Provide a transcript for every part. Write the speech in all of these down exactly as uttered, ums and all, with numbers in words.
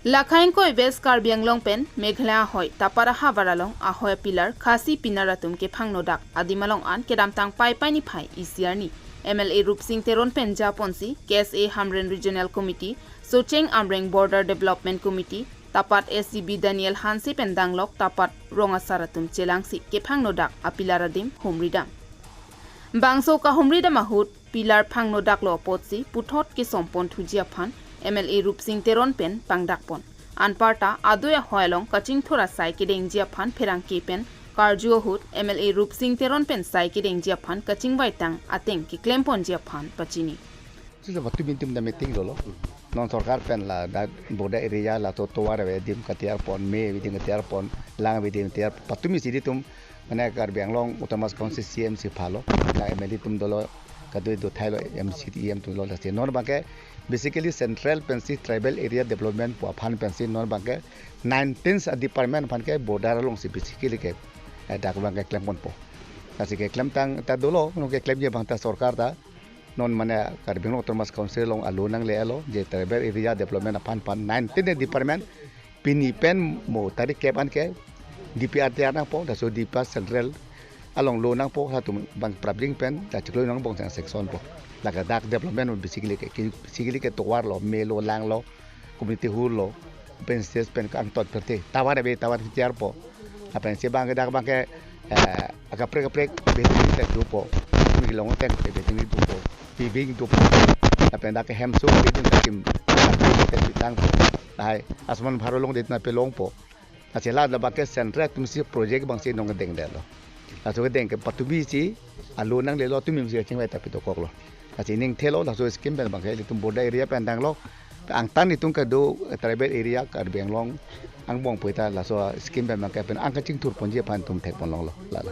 Lakha ingkoi West Karbi Anglong pen Meghalaya ahoi Tapat ahavar along ahoi a-pillar Khasi pinar atum kephangnodak adim along an kedamtang Paipai niphai isi arni M L A Rupsing Teron pen japonsi K S A Hamren Regional Committee, Socheng Amreng Border Development Committee, Tapat S G B Daniel Hanse pen danglok Tapat rong asar atum chelangsi kephangnodak a-pillar adim humridam. Bangso kahumridam ahut pillar phangnodaklo apotsi puthot kesompon thuji aphan M L A Rupsing Teron pen pangdakpon. Anparta adui ahoi along kachingthur asai kedengji aphan pherangke pen karju ahut M L A Rupsing Teron pen sai kedengji aphan kachingvaitang ateng keklemponji aphan pachini. Sila patumi atum ta meeting dolo. Non sorkar pen ladak border area laso tovar ave adim katiyarpon, me ave adim katiyarpon, lang ave adim katiyar, patumi si ilitum mane Karbi Anglong Autonomous Council C M si phalo, la M L A atum dolo, kadui do thailo, M C, E M atum dolo, lasi non abangke basically central pensi tribal area development pu aphan pensi non abangke nineteen a-department aphan ke border alongsi basically ke, eh, dak abangke klemponpo. Lasi keklemtang ta dolo, non keklemji abang ta sorkar ta non mane Karbi Anglong Autonomous Council along alo nanglelo, je tribal area development aphan aphan nineteen a-department pini pen mo tarik kep anke D P R tiyar nangpo, laso D P R central along lo nangpo, latum abang prapjin pen ta chiklo nang bong sang section po. Lake dak development basically ke, ke, basically ke tovar lo, me lo, lang lo, community hall lo, pen stage pen kangtot perte, tovar ave, tovar tiyarpo. Lapen si abangke dak abangke, eh, akaprek kaprek building ta dopo. Kumi long tank building dopo. Paving dopo. Lapen dak hemso building ta kim, ta tangpo. Lahai Ayushman Bharat along det na pelongpo. Lasi la abangke central atumsi project abangsi nong dengdetlo. Laso kedeng ke patumi si alo nanglelo, tumi si kachingvai ta pitokoklo. Lasi ning thelo, laso scheme pen abangke ilitum border area pen danglo. Angtan itum kedo tribal area Karbi Anglong angbong pu ta laso scheme pen abangke pen ang kachingthurponji aphan itum thekpon longlo. Lalo.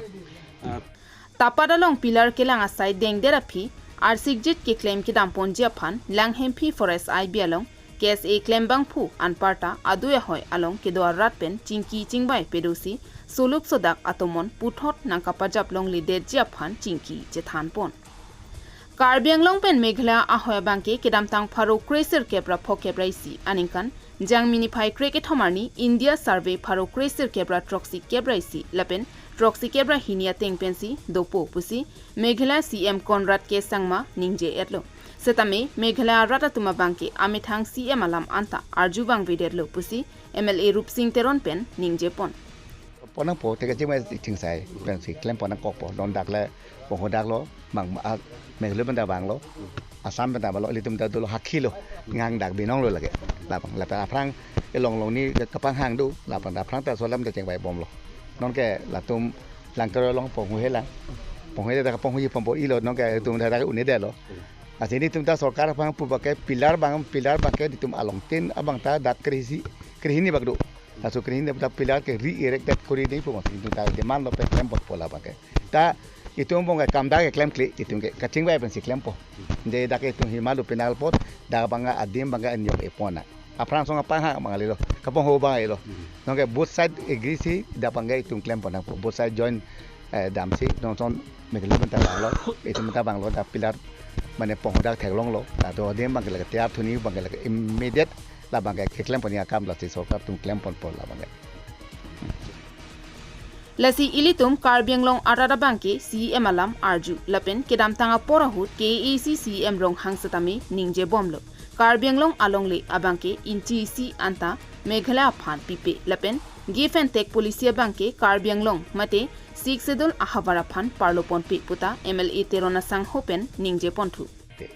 Tapat along pillar kelang asai dengdet aphi arsikjit keklem kedamponji aphan Langhemphi Forest I B along K S A klembangphu anparta adui ahoi along kedo arat pen chingki chingvai pedosi solup sodak atomon puthot nangkapajap longledetji aphan chingki chethanpon. Karbi Anglong pen Meghalaya ahoi abangke kedamtang pharo kre sirkep ra phokep ra isi aningkan Jangmi niphai kre kethom arni India Survey pharo kre sirkep ra throksi kep ra isi lapen throksi kep ra hini ateng pensi dopo pusi Meghalaya C M Conrad K Sangma ningje-etlo. Setame Meghalaya arat atum abangke amethang C M alam anta arju vangvedetlo pusi M L A Rupsing Teron pen ningjepon. Pon nangpo, te kachingvai chingsai pensi klempon nangkokpo. Non dak le pongho daklo, bang, ah, Meghalaya pen ta vanglo, Assam pen ta vanglo, ilitum ta dolo, hakhilo, ngang dak binonglo lake. Labang, lapen aphrang elong long ni kapanghang do, labang aphrang ta solam ta chingvaibomlo. Nonke latum lang keroi along pongho helang. Pongho helang ta kaponghoji pampo ilo, nonke itum ta dak un'edetlo. Lasi nelitum ta sorkar aphan pu abangke pillar abang, pillar abangke nelitum along tin abang ta dak kre isi, kre hini bak do. Laso kre hini ta pillar ke re-erected kori nangji pu abang nelitum ta demand lo pen klempotpo labangke. Ta itum abangke kam dak ke klemkle, itum ke kachingvai pensi klempo. Je dak itum hima lo penal pot, dak abang adim abang anyong epon na. Aphrang song apanghang abang lelo, kapongho abang lelo. Hmm. Nonke both side agree si dak abangke itum klempon nangpo. Both side join, eh, damsi, non son Meghalaya pen ta vanglo, itum pen ta vanglo, dak pillar mane pongho dak theklonglo, ta do adim abangke lake tiyar thuni abangke lake immediate labangke keklemponji akam lasi sorkar atum klemponpo labangke. Lasi ilitum Karbi Anglong arat abangke C M alam arju lapen kedamtang apor ahut K A A C C M Ronghang setame ningjebomlo. Karbi Anglong alongle abangke inchi isi anta Meghalaya aphan pipe lapen give and take policy abangke Karbi Anglong mate Sixth Schedule ahavar aphan parloponpe puta M L A Teron asangho pen ningjeponthu.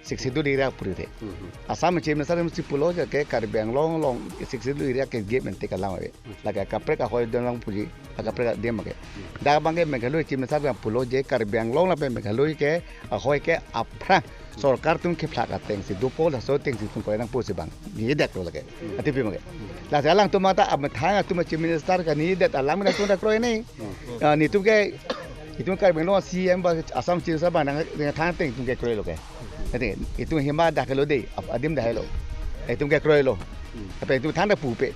Sixth Schedule area puri te. Mhm. Assam Chief Minister si pulo je ke Karbi Anglong along Sixth Schedule area ke give and take alam ave. Lake kaprek ahoi donlong puji, kaprek adim abangke. Dak abangke Meghalaya Chief Minister abang pulo je Karbi Anglong lapen Meghalaya ke ahoi ke aphrang sorkar atum kephlak atengsi dopo laso atengsi itum kroi nangpo si abang. Nidetlo lake. Atipi abangke. Lasi alangtum anta amethang atum Chief Minister kanidet alam na atum ta kroi nangji. Ah, nelitum ke, itum Karbi Anglong C M ba Assam Chief Minister abang nang, nangthang ateng itum ke kroilo ke. Ati, itum hima dak helo dei, ap-, adim dak helo. Itum ke kroilo. Apa itum thang ta pupe.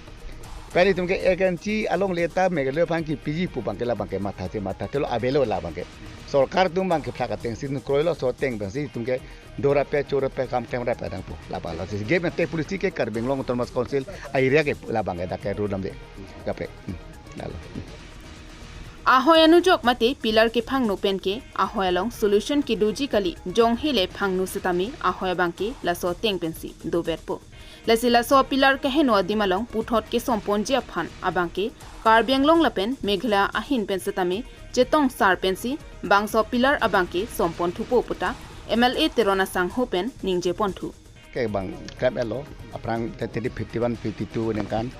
Pen itum ke agency alongle ta Meghalaya aphan kipiji pu abangke labangke matha te matha telo avelo labangke. Sorkar atum abang ke phlak ateng si nu kroilo, laso ateng abang si itum ke dora pe chora pe kam klem ra pe dang pu. Labang lasi game ante policy ke Karbi Anglong Autonomous Council a-area ke labang ke dak ke rule lam de. Kaprek. Hmm. Lalo. Ahoi anujok mate pillar kephangno pen ke ahoi along solution kedoji kali, jonghe le phangno setame ahoi abang ke laso ateng pensi doverpo. Lasi laso pillar keheno adim along puthot kesomponji aphan abang ke Karbi Anglong lapen Meghalaya ahin pen setame chetong sar pensi bangso pillar abang ke sompon thupo puta M L A Teron asangho pen ningje ponthu. Ke abang klem-etlo, aphrang tadi fifty one fifty two ningkan,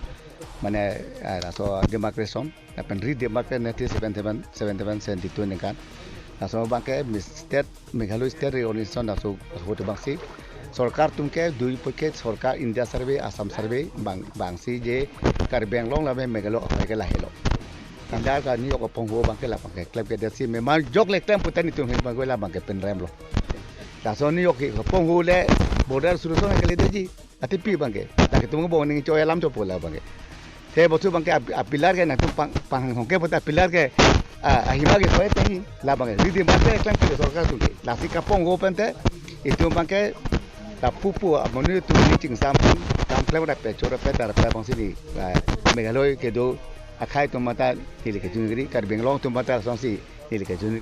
mane, eh, laso demarcation, lapen redemarcation nineteen seventy one, seventy one, seventy two ningkan. Laso abang ke mi state, Meghalaya State Reorganization laso, laso abang si sorkar atum ke dui paket sorkar, India survey, Assam survey, abang, abang si je Karbi Anglong lapen Meghalaya ahoi ke lahelo. Tanda ka ni ok apong ho abang ke labang ke klem ke desi memang jok le klem putan itum hin abang ke labang ke penremlo. Laso ni ok hi apong ho le border solution ke le doji. Ati pi abang ke. Dak itum abang ning choi alam chopo labang ke. Te bosu abang ke ap-, a-pillar ke nangtum pang, panghong ke puta pillar ke, ah, ahima ke koi te hi labang ke. Redemarcation klem ke sorkar atum ke. Lasi kapong ho pen te itum abang ke ta pupu amoni atum ni chingsam kam klem ra pe chora pe dar pe abang si ni, ah, Meghalaya kedo akhai atum mata neli kejun ri, Karbi Anglong atum mata song si neli kejun.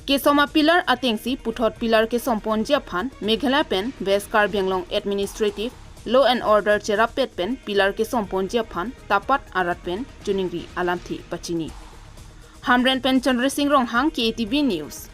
Kesom a-pillar ateng si puthot pillar kesomponji aphan Meghalaya pen West Karbi Anglong Administrative Law and Order cherappet pen pillar kesomponji aphan tapat arat pen choningri alamthe pachini. Hamren pen Chandra Singh Ronghang, K A T V News.